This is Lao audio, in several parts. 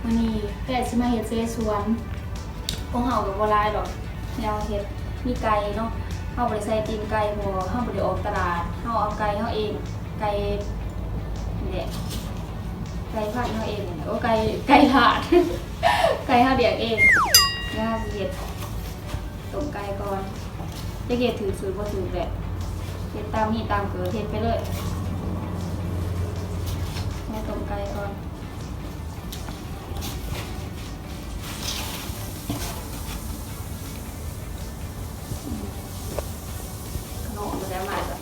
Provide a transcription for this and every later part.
ມື້ນີ້ແມ່ຊິມາເຮັດເສສວນ. ຂອງເຮົາກໍບໍ່ຫຼາຍດອກແນວເຮັດ, ມີໄກ່ເນາະ, ເຮົາບໍ່ໄດ້ໃສ່ຕີນໄກ່ ເພາະວ່າເຮົາບໍ່ໄດ້ອອກຕະຫຼາດ, ເຮົາເອົາໄກ່ເຮົາເອງ, ໄກ່ນີ້ແຫຼະ, ໄກ່ພັນເຮົາເອງ, ໂອ້ ໄກ່ ໄກ່ທາດ ໄກ່ເຮົາລ້ຽງເອງ. ແລ້ວເຮົາຊິເຮັດຕົ້ມໄກ່ກ່ອນ, ຈະເຮັດຖືກສູດບໍ່ຖືກແຫຼະ, ເຮັດຕາມມີຕາມເກີດ ເຮັດໄປເລີຍ. ແລ້ວຕົ້ມໄກ່ກ່ອນ. ຂະໜົມບໍ່ໄດ້ເອົາມາຈ້ະ.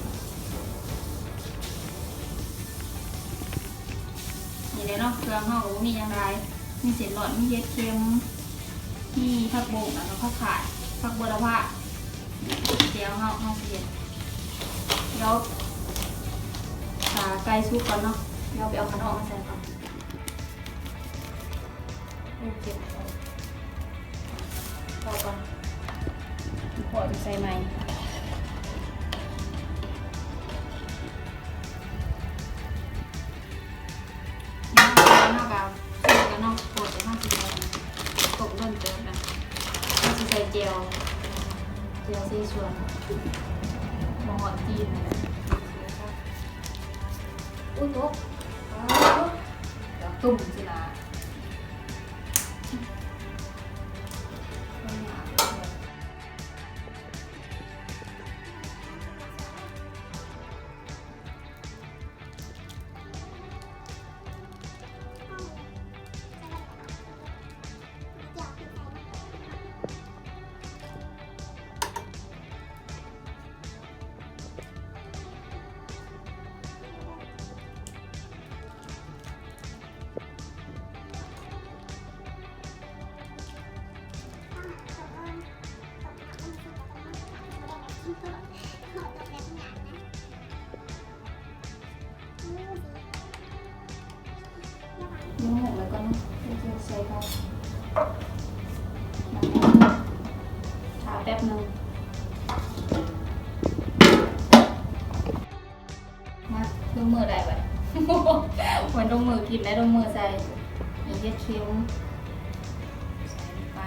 ນີ້ແຫຼະເນາະ, ເຄື່ອງເຮົາກໍບໍ່ມີຫຍັງຫຼາຍ, ມີເສັ້ນລ້ວນ, ມີເຫັດເຂັມ, ມີຜັກບົ້ງ ແລ້ວກໍຜັກຂາດ, ຜັກບົວລະພາ. ດຽວເຮົາ ເຮົາຊິເຮັດ, ດຽວຖ້າໄກ່ສຸກກ່ອນເນາະ, ດຽວໄປເອົາຂະໜອມມາໃສ່ກ່ອນ. ໂອເຄ ພໍກ່ອນ, ພໍຈະໃສ່ໃໝ່. ເຮົາກໍສຸກແລ້ວເນາະ, ໂພດເຮົາຊິໃສ່ ຕົ້ມດົນເຕີບແລ້ວ. ເຮົາຊິໃສ່ແຈ່ວ, ແຈ່ວເສສວນ, ໝໍ້ຈີນນີ້ແຫຼະ. ອຸ້ຍ ຕົກ, ຕຸ່ມຊິລະ. ຍົກໝູກໄວ້ກ່ອນເນາະ, ເຮັດໃສ່ເຂົ້າ. ຖ້າແປັບໜຶ່ງ. ມາ ລົງມືໄດ້ບັດນີ້, ມັນລົງມືກິນໄດ້, ລົງມືໃສ່. ນີ້ເຫັດເຂັມ ໃສ່ລົງໄປ.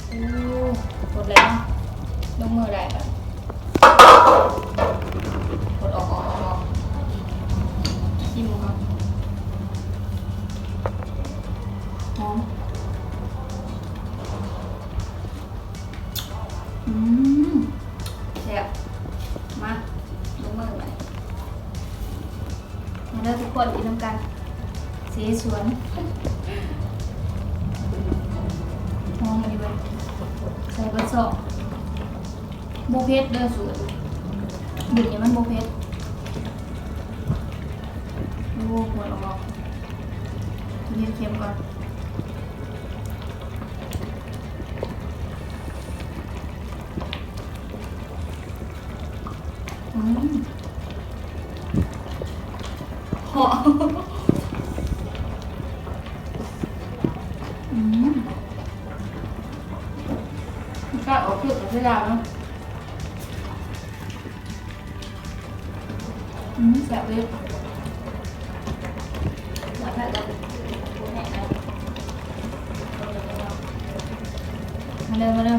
ໂອ້ ໝົດແລ້ວເນາະ, ລົງມືໄດ້ບາດນີ້. ກົດອອກ ອອກ ອອກ ອອກ. ຊີມເບິ່ງກ່ອນ. ຫອມ. ອືມ ແຊບ. ມາ ລົງມືບາດນີ້. ມາເດີທຸກຄົນ ກິນນຳກັນ ເສສວນ. ຫອມອີ່ຫຼີເວີຍ. ໃສ່ເບິດຊອກ. ບໍ່ເຜັດເດີສູດ, ບຸນນີ້ມັນບໍ່ເຜັດ. ໂອ້ ຄວັນອອກ. ກິນເຫັດເຂັມກ່ອນ. ອືມ ເຫາະ. ອືມ ມັນກາດອອກຄືກັບເວລາເນາະ. ອືມ ແຊບເລີຍ. ມາເດີ ມາເດີ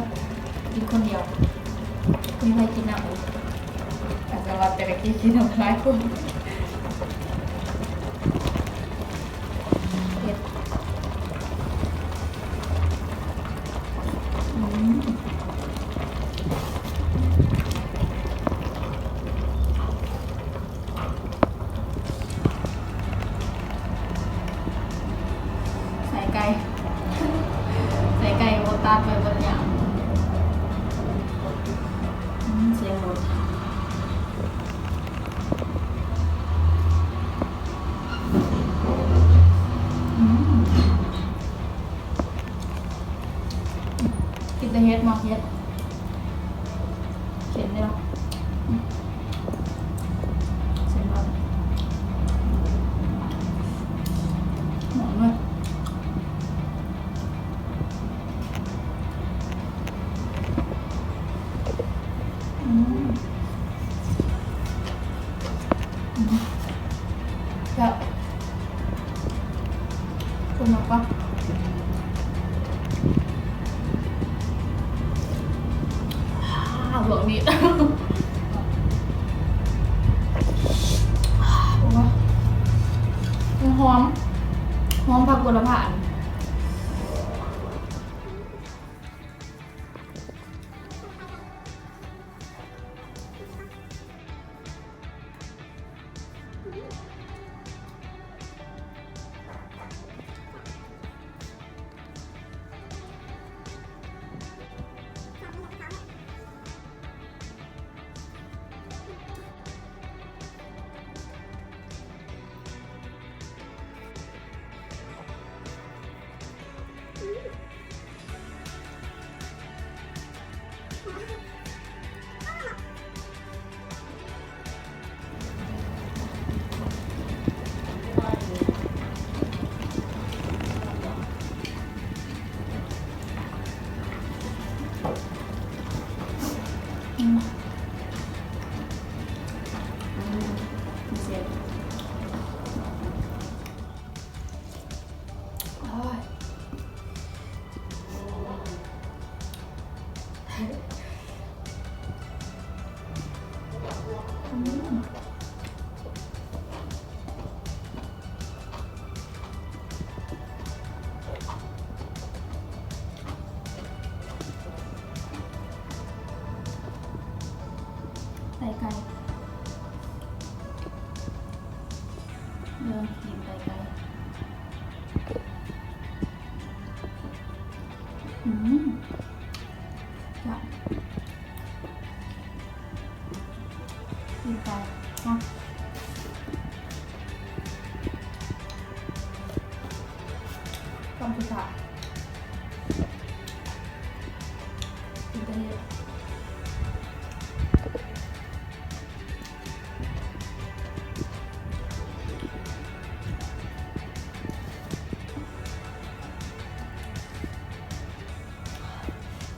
ກິນຄົນດຽວ ບໍ່ມີໃຜກິນນຳ. ອາດຈະວ່າແຕ່ລະກີ້ກິນນຳຫຼາຍຄົນ. ເຜັດ. ອືມ. ແຊບ ຄົນມັກປະ ອາ ບວກນີ້ ໂອ້ຍ ຫອມ ຫອມຜັກໂຫລະພາ. ອືມ ອືມ ເຈັບ ໂອ້ຍ ອືມ ໄຕໄກ່ ເບິ່ງ ກິນໄຕໄກ່ ອືມ ແຊບ ກິນໄກ່ເນາະ ຄຳສຸດທ້າຍ ກິນໄກ່ເຍ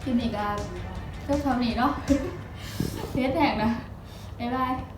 ຄລິບນີ້ກໍຈົບເທົ່ານີ້ເນາະ ເຜັດແຮງນະ ບາຍບາຍ.